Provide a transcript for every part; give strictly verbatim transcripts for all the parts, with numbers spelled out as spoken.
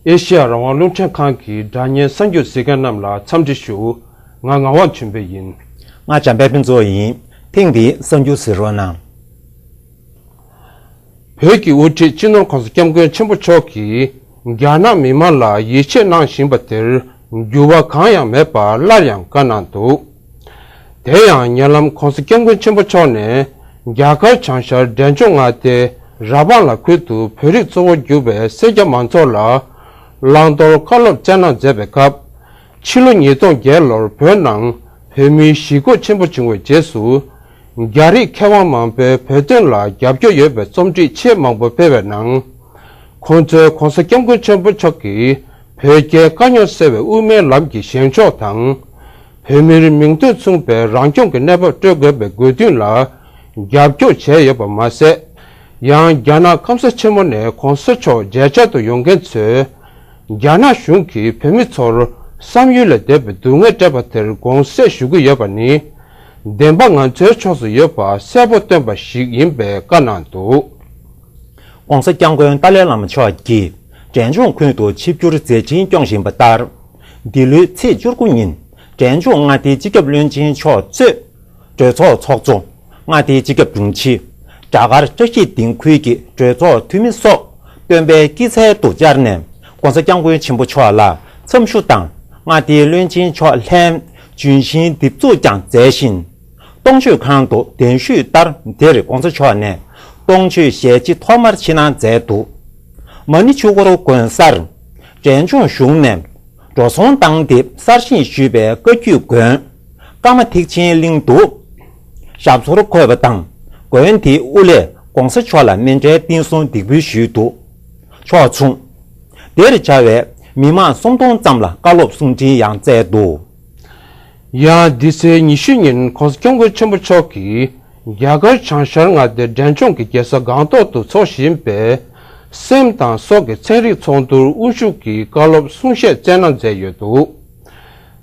ཨེ་ཤེ་ཡ་རང་དབང་རླུང་འཕྲིན་ཁང་གི་སྒྲ་བརྙན་གསར་འགྱུར་གཟིགས་མཁན་རྣམས་ལ་འཚམས་འདྲི་ཞུ། ང་ངག་དབང་ཆོས་འཕེལ་ཡིན། ང་འཇམ་དཔལ་ཕུན་ཚོགས་ཡིན། ཐེངས་འདིའི་གསར་འགྱུར་གཟིགས་རོགས་གནང་། བོད་ཀྱི་དབུ་ཁྲིད་སྤྱི་ནོར་༸གོང་ས་༸སྐྱབས་མགོན་ཆེན་པོ་མཆོག་གིས་རྒྱ་ནག་མི་མང་ལ་ཡིད་ཆེས་གནང་བཞིན་པ་དེར་འགྱུར་བ་གང་ཡང་མེད་པ་སླར་ཡང་བཀའ་གནང་འདུག། དེ་ཡང་ཉེ་ལམ་༸གོང་ས་༸སྐྱབས་མགོན་ཆེན་པོ་མཆོག་ནས་རྒྱ་གར་བྱང་ཤར་འབྲས་ལྗོངས་མངའ་སྡེ་ར་བང་ལ་ཁུལ་དུ་བོད་རིགས་གཙོ་བོར་གྱུར་པའི་སེར་སྐྱ་མང་ཚོགས་ལ་བླང་དོར་བཀའ་སློབ་སྩལ་གནང་མཛད་པའི་སྐབས། ཕྱི་ལོ་ཉིས་སྟོང་བརྒྱད་ལོར་བོད་ནང་བོད་མིའི་ཞི་རྒོལ་ཆེན་པོ་བྱུང་བའི་རྗེས་སུ། རྒྱ་རིགས་མཁས་དབང་མང་པོས་བོད་དོན་ལ་རྒྱབ་སྐྱོར་ཡོད་པའི་རྩོམ་སྒྲིག་ཆེས་མང་པོ་སྤེལ་བའི་ནང་། ཁོང་ཚོས་༸གོང་ས་༸སྐྱབས་མགོན་ཆེན་པོ་མཆོག་གིས་བོད་རྒྱའི་དཀའ་རྙོག་སེལ་བའི་དབུ་མའི་ལམ་གྱི་བཞེངས་ཕྱོགས་དང་། བོད་མིར་མིང་དོན་མཚུངས་པའི་རང་སྐྱོང་གི་གནས་བབ་སྤྲོད་དགོས་པའི་དགོས་འདུན་ལ་རྒྱབ་སྐྱོར་བྱས་ཡོད་པ་མ་ཟད། ཡང་རྒྱ་ནག་སྐམ་ས་ཆེན་མོ་ནས་༸གོང་ས་མཆོག་མཇལ་བཅར་དུ་ཡོང་མཁན་ཚོས། རྒྱ་ནག་གཞུང་གིས་བོད་མི་ཚོར་བསམ་ཡུལ་ལས་འདས་པའི་སྡུག་བསྔལ་སྤྲད་པ་དེར་དགོངས་སེལ་ཞུ་གི་ཡོད་པ་ནི། བདེན་པ་ང་ཚོའི་ཕྱོགས་སུ་ཡོད་པ་གསལ་པོ་སྟོན་པ་ཞིག་ཡིན་པའི་བཀའ་གནང་འདུག། ༸གོང་ས་༸སྐྱབས་མགོན་ཏཱ་ལའི་བླ་མ་མཆོག་གིས་འབྲས་ལྗོངས་ཁུལ་དུ་ཆིབས་བསྒྱུར་མཛད་འཕྲིན་སྐྱོང་བཞིན་པ་ལྟར། འདི་ལོའི་ཚེས་བཅུ་དགུ་ཉིན་འབྲས་ལྗོངས་མངའ་སྡེའི་སྤྱི་ཁྱབ་བློན་ཆེན་མཆོག་གཙོས། གྲོས་ཚོགས་ཚོགས་གཙོ། མངའ་སྡེའི་སྤྱི་ཁྱབ་དྲུང་ཆེ། རྒྱ་གར་བཀྲ་ཤིས་ལྡན་ཁུལ་གྱི་གྲོས་ཚོགས་འཐུས་མི་སོགས་སྟོན་པའི་སྐྱེད་ཚལ་དུ་བཅར་ནས་༸གོང་ས་༸སྐྱབས་མགོན་ཆེན་པོ་མཆོག་ལ་འཚམས་ཞུ་དང་། མངའ་སྡེའི་བློན་ཆེན་མཆོག་ལྷན་ལྗོན་ཤིང་འདེབས་འཛུགས་ཀྱང་མཛད་བཞིན། སྟོང་མཆོད་ཁང་དུ་གདན་ཞུས་ལྟར། འདིར་༸གོང་ས་མཆོག་ནས་སྟོང་མཆོད་ཞལ་ལྕེ་ཐོག་མར་ཕྱི་གནང་མཛད་འདུག། མ་ཎི་ཆུ་འཁོར་དགོན་གསར། འབྲས་ལྗོངས་གཞུང་ནས་འགྲོ་སོང་བཏང་སྟེ་གསར་བཞེངས་ཞུས་པའི་བཀའ་བརྒྱུད་དགོན་ཀརྨ་ཐེག་ཆེན་གླིང་དུ་ཞབས་སོར་འཁོད་པ་དང་། དགོན་དེའི་དབུ་ལས་༸གོང་ས་མཆོག་ལ་སྨན་སྦྱིན་བསྟན་སྲུང་འདེགས་འབུལ་ཞུས་འདུག། ཕྱོགས་མཚུངས། དེར་བཅར་བའི་མི་མང་སུམ་སྟོང་ཙམ་ལ་བཀའ་སློབ་གསུང་འཕྲིན་ཡང་སྩལ་འདུག། ཡང་འདི་ཚེས་ཉི་ཤུ་ཉིན་༸གོང་ས་༸སྐྱབས་མགོན་ཆེན་པོ་མཆོག་གིས་རྒྱ་གར་བྱང་ཤར་མངའ་སྡེ་འབྲས་ལྗོངས་ཀྱི་རྒྱལ་ས་སྒང་ཏོག་ཏུ་འཚོགས་བཞིན་པའི་སེམས་དང་སྲོག་གི་ཚན་རིག་ཚོགས་འདུར་དབུ་བཞུགས་ཀྱིས་བཀའ་སློབ་གསུང་བཤད་སྩལ་གནང་མཛད་ཡོད་འདུག།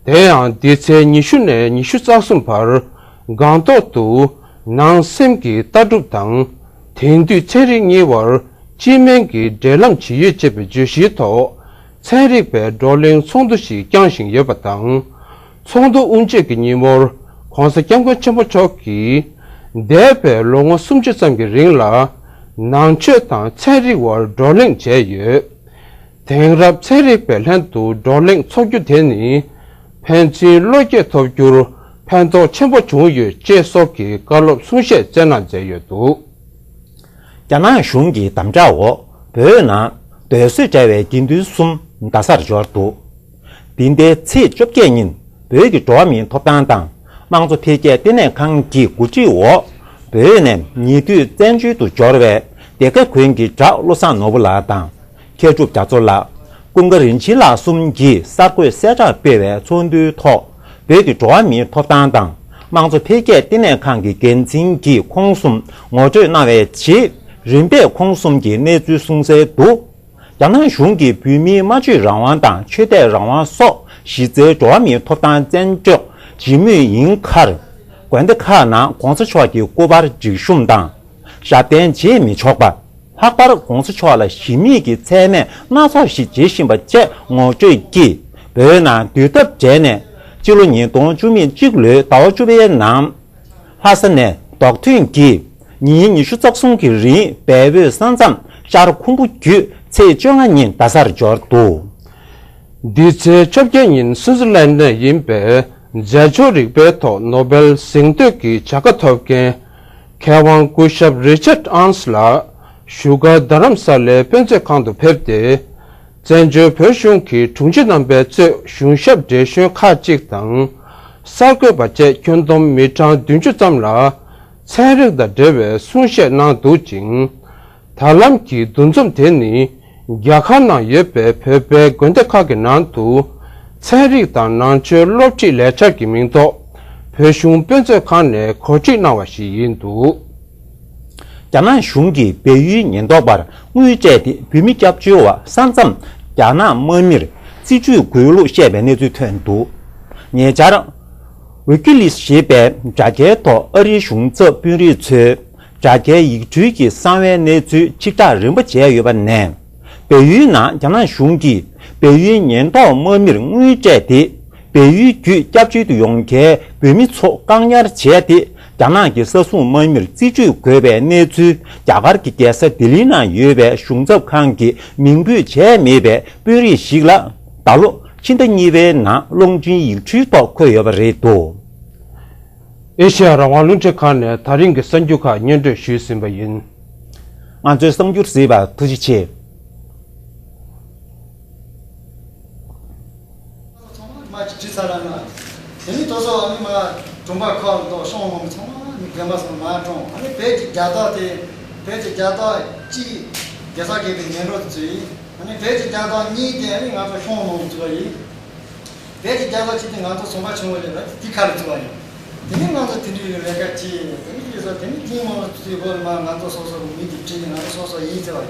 དེ་ཡང་འདི་ཚེས་ཉི་ཤུ་ནས་ཉི་ཤུ་རྩ་གསུམ་བར་སྒང་ཏོག་ཏུ་ནང་སེམས་ཀྱི་ལྟ་གྲུབ་དང་དེང་དུས་ཚན་རིག་གཉིས་བར་སྤྱི་སྨན་གྱི་འབྲེལ་ལམ་ཇི་ཡོད་ཅེས་པའི་བརྗོད་གཞིའི་ཐོག་ཚན་རིག་པའི་བགྲོ་གླེང་ཚོགས་འདུ་ཞིག་བསྐྱངས་བཞིན་ཡོད་པ་དང་། ཚོགས་འདུ་དབུ་འབྱེད་ཀྱི་ཉིན་མོར་༸གོང་ས་༸སྐྱབས་མགོན་ཆེན་པོ་མཆོག་གིས་འདས་པའི་ལོ་ངོ་སུམ་ཅུ་ཙམ་གྱི་རིང་ལ་ནང་ཆོས་དང་ཚན་རིག་བར་བགྲོ་གླེང་བྱས་ཡོད། དེང་རབས་ཚན་རིག་པའི་ལྷན་དུ་བགྲོ་གླེང་འཚོགས་རྒྱུ་དེ་ནི་ཕན་ཚུན་བློ་སྐྱེད་ཐོབ་རྒྱུར་ཕན་ཐོགས་ཆེན་པོ་བྱུང་ཡོད་ཅེས་སོགས་ཀྱི་བཀའ་སློབ་གསུང་བཤད་སྩལ་གནང་མཛད་ཡོད་འདུག། རྒྱ་ནག་གཞུང་གི་དམ་དྲག་འོག་བོད་ནང་སྡོད་གསོལ་བྲལ་བའི་དགེ་འདུན་གསུམ་རྡ་སར་འབྱོར་འདུག། འདི་ཟླའི་ཚེས་བཅོ་བརྒྱད་ཉིན་བོད་ཀྱི་འགྲོ་བ་མིའི་ཐོབ་ཐང་དང་དམངས་གཙོ་འཕེལ་རྒྱས་ལྟེ་གནས་ཁང་གི་གོ་སྒྲིག་འོག་བོད་ནས་ཉེ་དུས་བཙན་བྱོལ་དུ་འབྱོར་བའི་སྡེ་དགེ་དགོན་གྱི་གྲྭ་བློ་བཟང་ནོར་བུ་ལགས་དང་། མཁས་གྲུབ་རྒྱ་མཚོ་ལགས། ཀུན་དགའ་རིན་ཆེན་ལགས་གསུམ་གྱིས་གསར་འགོད་གསལ་བསྒྲགས་སྤེལ་བའི་ཚོགས་འདུའི་ཐོག་བོད་ཀྱི་འགྲོ་བ་མིའི་ཐོབ་ཐང་དང་དམངས་གཙོ་འཕེལ་རྒྱས་ལྟེ་གནས་ཁང་གི་འགན་འཛིན་གྱིས་ཁོང་གསུམ་ངོ་སྤྲོད་གནང་བའི་རྗེས། རིམ་པས་ཁོང་གསུམ་གྱིས་གནས་ཚུལ་གསུངས་གསལ་འདུག། རྒྱ་ནག་གཞུང་གིས་བོད་མིའི་སྨྲ་བརྗོད་རང་དབང་དང་ཆོས་དད་རང་དབང་སོགས་གཞི་རྩའི་འགྲོ་བ་མིའི་ཐོབ་ཐང་བཙན་འཕྲོག་བྱེད་མུས་ཡིན་ཁར། དགོན་སྡེ་ཁག་ནང་༸གོང་ས་མཆོག་གི་སྐུ་པར་སྒྲིག་གཤོམ་དང་། ཞབས་བརྟན་བྱེད་མི་ཆོག་པ། ལྷག་པར་༸གོང་ས་མཆོག་ལ་གཞི་མེད་ཀྱི་མཚན་སྨད་སྣ་ཚོགས་ཤིག་བྱེད་བཞིན་པ་བཅས་ངོ་སྤྲོད་ཀྱིས། བོད་ནང་སྡོད་ཐབས་བྲལ་ནས་སྤྱི་ལོ་ཉིས་སྟོང་བཅུ་མེད་གཅིག་ལོའི་ཟླ་བ་བཅུ་པའི་ནང་། ལྷ་ས་ནས་རྡོག་ཐོན་གྱིས་ཉིན་ཉི་ཤུ་རྩ་གསུམ་གྱི་རིང་བལ་བོད་ས་མཚམས་ཤར་ཁུམ་བུ་བརྒྱུད་ཚེས་བཅོ་ལྔ་ཉིན་རྡ་སར་འབྱོར་འདུག། འདི་ཚེས་བཅོ་བརྒྱད་ཉིན་སུའུ་ཙི་ལན་ནས་ཡིན་པའི་རྫས་སྦྱོར་རིག་པའི་ཐོག་ནོ་སྦེལ་གཟེངས་བསྟོད་ཀྱི་བྱ་དགའ་ཐོབ་མཁན་མཁས་དབང་སྐུ་ཞབས་རི་ཆར་ཨན་སི་ལགས་བཞུགས་སྒར་རྡ་རམ་ས་ལའི་དཔེ་མཛོད་ཁང་དུ་ཕེབས་ཏེ། བཙན་བྱོལ་བོད་གཞུང་གི་དྲུང་ཆེ་རྣམ་པས་གཙོས་གཞུང་ཞབས་བགྲེས་གཞོན་ཁག་ཅིག་དང་གསར་འགོད་པ་བཅས་ཁྱོན་བསྡོམས་མི་གྲངས་བདུན་ཅུ་ཙམ་ལ་ཚན་རིག་དང་འབྲེལ་བའི་གསུང་བཤད་གནང་འདུག་ཅིང་། ད་ལམ་གྱི་འདུ་འཛོམས་དེ་ནི་རྒྱ་གར་ནང་ཡོད་པའི་བོད་པའི་དགོན་སྡེ་ཁག་གི་ནང་དུ་ཚན་རིག་དང་ནང་ཆོས་སློབ་ཁྲིད་ལས་འཆར་གྱི་མིང་ཐོག་བོད་གཞུང་དཔེ་མཛོད་ཁང་ནས་གོ་སྒྲིག་གནང་བ་ཞིག་ཡིན་འདུག། རྒྱ་ནག་གཞུང་གིས་བལ་ཡུལ་ཉེན་རྟོག་པར་དངུལ་སྤྲད་དེ་བོད་མི་སྐྱབས་བཅོལ་བ་ས་མཚམས་རྒྱ་ནག་དམག་མིར་རྩིས་སྤྲོད་དགོས་ལུགས་བཤད་པའི་གནས་ཚུལ་ཐོན་འདུག། ཉེ་ཆར། ཝི་ཀི་ལིགས་ཞེས་པའི་དྲ་རྒྱའི་ཐོག་ཨ་རིའི་གཞུང་ཚབ་དཔོན་རིགས་ཚོས་དྲ་རྒྱའི་ཡིག་འཕྲུལ་གྱི་གསང་བའི་གནས་ཚུལ་ཕྱིར་བསྒྲགས་རིམ་པ་བྱས་ཡོད་པ་ནས། བལ་ཡུལ་ནང་རྒྱ་ནག་གཞུང་གིས་བལ་ཡུལ་ཉེན་རྟོག་དམག་མིར་དངུལ་སྤྲད་དེ། བལ་ཡུལ་བརྒྱུད་སྐྱབས་བཅོལ་དུ་ཡོང་མཁན་བོད་མི་ཚོ་བཀག་ཉར་བྱས་ཏེ། རྒྱ་ནག་གི་ས་སྲུང་དམག་མིར་རྩིས་སྤྲོད་དགོས་པའི་གནས་ཚུལ། རྒྱ་གར་གྱི་རྒྱལ་ས་ལྡི་ལིའི་ནང་ཡོད་པའི་གཞུང་ཚབ་ཁང་གིས་མིང་འབོད་བྱས་མེད་པའི་དཔོན་རིགས་ཤིག་ལ། ད་ལོ་ཕྱི་ཟླ་གཉིས་པའི་ནང་གློག་འཕྲིན་ཡིག་འཕྲུལ་ཐོག་འཁོད་ཡོད་པ་རེད་འདུག། ཨེ་ཤེ་ཡ་རང་དབང་རླུང་འཕྲིན་ཁང་ནས་ད་རིང་གི་གསར་འགྱུར་ཁག་སྙན་སྒྲོན་ཞུས་ཟིན་པ་ཡིན། ང་ཚོའི་གསར་འགྱུར་གཟིགས་པར་ཐུགས་རྗེ་ཆེ། མ་ཅིག་བྲིས་ཚར་ལ་ན། དེ་ནི་དོ་སོ་ཨ་ནི་མ་གྲོང་པ་ཁག་ཏུ་ཤོང་ངམ་ཚང་མ་ནི་རྒན་པ་སོང་མ་གྲོང་། ཨ་ནི་བོད་ཀྱི་རྒྱལ་དར་དེ། བོད་ཀྱི་རྒྱལ་དར་གཅིག་རྒྱལ་ས་དགེ་བའི་ཉེ་འགྲོ་དུ་བཙུགས་ཡིན། ཨ་ནི་བོད་ཀྱི་རྒྱལ་དར་གཉིས་དེ་ཨ་ནི་ང་ཚོ་ཤོང་ངམ་བཙུགས་པ་ཡིན། བོད་ཀྱི་རྒྱལ་དར་གཅིག་དེ་ང་ཚོ་ཚོང་པ་ཆུང་བ་ལས་ལ་དེ་ཁ་ལ་བཙུགས་པ་ཡིན། དེ་ནི་ང་ཚོ་དེ་འདྲའི་ལས་ཀ་བྱས། དེ་ནི་ཡོད་ས་དེ་ནི་དེའི་མང་ཚོའི་སྒོ་ནས་མ་ང་ཚོ་སོ་སོ་གི་མིང་དེ་བྲིས་ནས་ང་ཚོ་སོ་སོ་ཡིན་ཟེར་བ་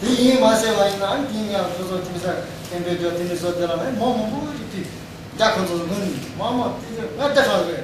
ཡིན། དེ་ཡིན་མ་ཟེར་བ་ཡིན་ན་ཨ་ནི་དེ་ཡིན་ཡང་སོ་སོ་དེ་ནི་ས་སྐད་འབོད་རྒྱག་དེ་ནི་བཟོ་དེ་ལ་ནི་མང་མང་པོ་ཞིག་ཕུད། རྒྱ་ཁོ་ཚོ་ལ་དགོས་ནི་མང་མང་དེ་ཚོ་ང་རྒྱ་ཧྲང་རེད།